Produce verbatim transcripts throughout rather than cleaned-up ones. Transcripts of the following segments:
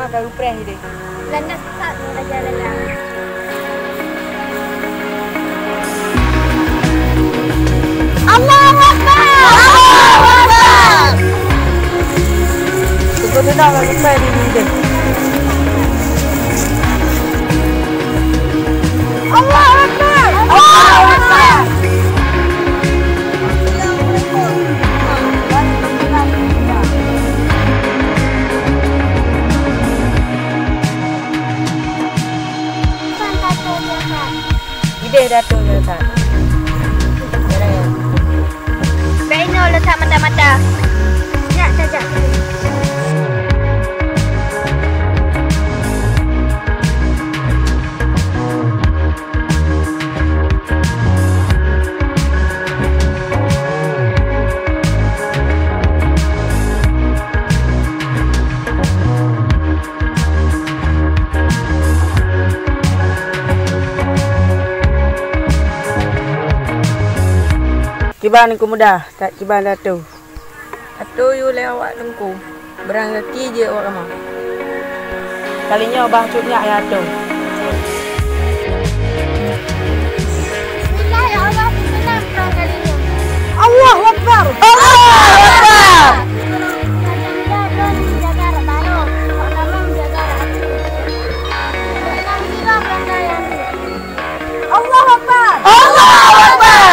Ka geupreh idéh. Landas sat meuraja lalang. Allahu Akbar! Allahu Akbar! Teungku Teunak ka geupreh di idéh. Allahu Akbar! Allahu Akbar! Idéh Dato Yusuf. Bèk inoe le that mata-mata. Jak tajak. Kiban Teungku Muda, that kiban Dato. Atô yue lé awak Teungku, beurangkaki jeuet awak kama. Kali nyoe bah cut nyak ya Atô. Bismillah ya Allah, peuseunang prang kali nyoe. Allahu Akbar! Allahu Akbar! Macam dia lôn menjaga rak baroe, awak kama menjaga rak até. Peuseunang sira prang kali nyoe. Allahu Akbar! Allahu Akbar!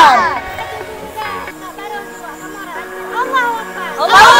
Allahu Akbar!